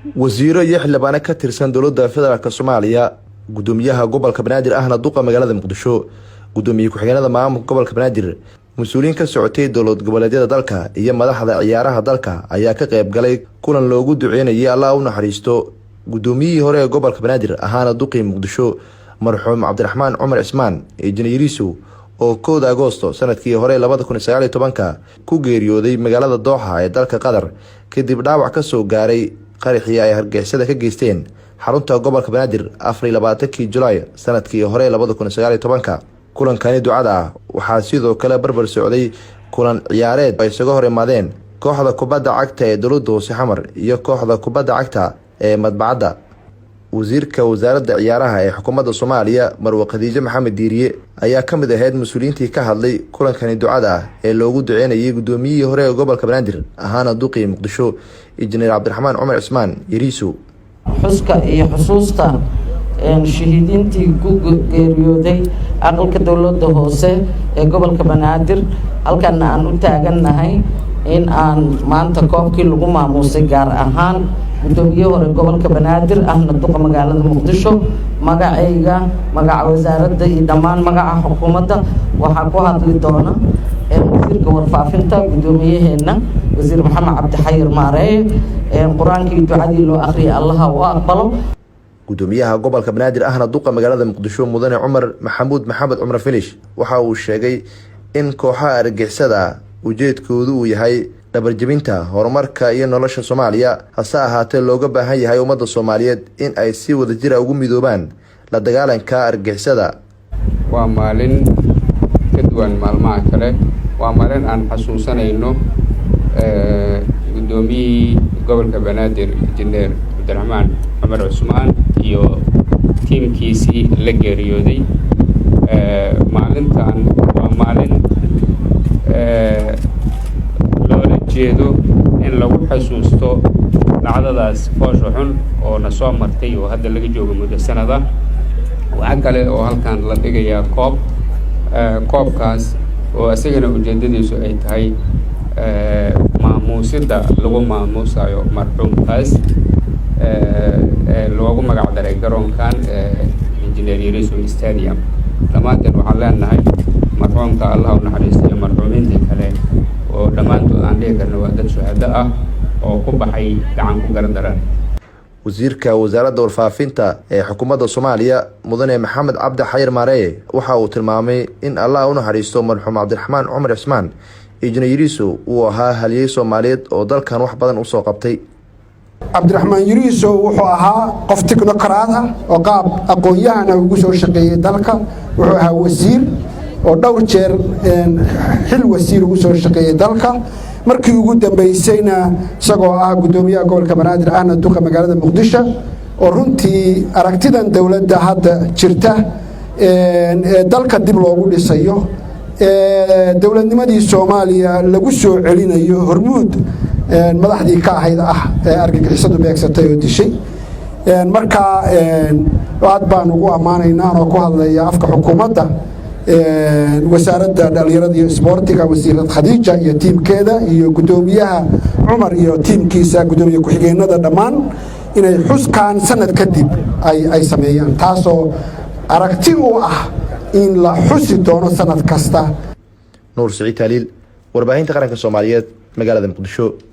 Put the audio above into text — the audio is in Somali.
Wasiiro iyo xildhibaano ka tirsan dowladda federaalk Soomaaliya, gudoomiyaha gobolka Banaadir ahna duqa magaalada Muqdisho, gudoomiye ku-xigeenada maamulka gobolka Banaadir, mas-uuliyiin ka socotay dowlad goboleedyada dalka iyo madaxda ciyaaraha dalka ayaa ka qayb galay kulan loogu duceynayay Allah u naxariisto gudoomiyihii hore ee gobolka Banaadir ahaana duqii Muqdisho, marxuum Cabdiraxmaan Cumar Cismaan Injineer Yariisow, oo 1da Agoosto sanadkii hore 2019-ka ku geeriyooday magaalada Dooxa ee dalka Qatar, kadib dhaawac kasoo gaaray qaraxii ay argagixisada ka geysteen xarunta gobolka Banaadir 24-kii Julaay sanadkii hore 2019-ka. Kulankani ducada ah waxaa sidoo kale barbar socday kulan ciyaareed ay isaga hor imaadeen kooxda kubadda cagta ee dowladda hoose Xamar iyo kooxda kubadda cagta ee Madbacadda. Wasiirka wasaaradda ciyaaraha ee xukuumadda Soomaaliya, Marwe Khadiijo Maxamed Diiriye, ayaa ka mid ahayd mas-uuliyiintii ka hadlay kulankani ducada ah ee loogu duceynayay gudoomiyihii hore ee gobolka Banaadir ahaana duqii Muqdisho, Injineer Cabdiraxmaan Cumar Cismaan Yariisow. Xuska iyo xusuusta shahiidiintii ku geeriyooday aqalka dowladda hoose ee gobolka Banaadir, halkana aan u taagannahay in aan maanta koobkii lagu maamuusay, gaar ahaan guddoomiye hore gobolka Banaadir ahna duqa magaalada Muqdisho, magacayga, magaca wasaaradda iyo dhammaan magaca xukuumadda waxaa ku hadli doona wasiirka warfaafinta, guddoomiyaheena, Wasiir Maxamed Cabdixayir Maareeye. Qur-aankii ducadii loo akhriyay Allaha u aqbalo. Gudoomiyaha gobolka Banaadir ahna duqa magaalada Muqdisho, Mudane Cumar Maxamuud Maxamed Cumar Filish, waxa uu sheegay in kooxaha argagixisada ah ujeedkoodu uu yahay dhabarjebinta horumarka iyo nolosha Soomaaliya, hase ahaatee looga baahan yahay ummadda Soomaaliyeed in ay si wadajira ugu midoobaan la dagaalanka argagixisada. Waa maalin ka duwan maalmaha kale. Waa maalin aan xasuusanayno guddoomiyihii gobolka Banaadir, Injineer Cabdiraxmaan Cumar Cusmaan, iyo tiimkiisii la geeriyooday. Maalintan waa maalin loola jeedo in lagu xasuusto dhacdadaas foosha xun oo na soo martay oo hadda laga joogo muddo sanada. Waxaa kale oo halkan la dhigayaa koob, koobkaas oo isagana ujeeddadiisu ay tahay maamuusidda lagu maamuusayo marxuumkaas loogu magac daray garoonkan Engineer Yariisow Stadium. Dhammaanteen waxaan leenahay marxuumka Allah u naxariistayo, marxuumiintii kale oo dhammaantood aan dhihi karno waa dad shuhado ah oo ku baxay gacan ku gardaran. Wasiirka wasaaradda warfaafinta ee xukuumadda Soomaaliya, Mudane Maxamed Cabdi Xayir Maareeye, waxa uu tilmaamay in Allah u naxariisto marxuum Cabdiraxmaan Cumar Cismaan Injineer Yariisow uu ahaa halyey Soomaaliyeed oo dalkan wax badan usoo qabtay. Cabdiraxmaan Yariisow wuxuu ahaa qof technocrat ah oo qaab aqoon-yahana ugu soo shaqeeyey dalka. Wuxuu ahaa wasiir oo dhowr jeer xil wasiir ugu soo shaqeeyey dalka, markii ugu dambeysayna isagoo ah guddoomiyaha gobolka Banaadir ahna duqa magaalada Muqdisho, oo runtii aragtidan dowladda hadda jirta ee dalka dib loogu dhisayo, dowladnimadii Soomaaliya lagu soo celinayo, hormuud madaxdii ka ahayd ah ee argagixisadu beegsatay oo dishay. Marka aad baan ugu ammaanaynaa, anoo ku hadlaya afka xukuumadda, wasaaradda dhallinyarada iyo isboortiga, Wasiirad Khadiija iyo tiimkeeda, iyo guddoomiyaha Cumar iyo tiimkiisa, guddoomiye ku-xigeenada dhammaan, inay xuskaan sanad kadib ay sameeyaan, taasoo aragti u ah in la xusi doono sanad kasta. Nuur Siciid Taaliil, warbaahinta qaranka Soomaaliyeed, magaalada Muqdisho.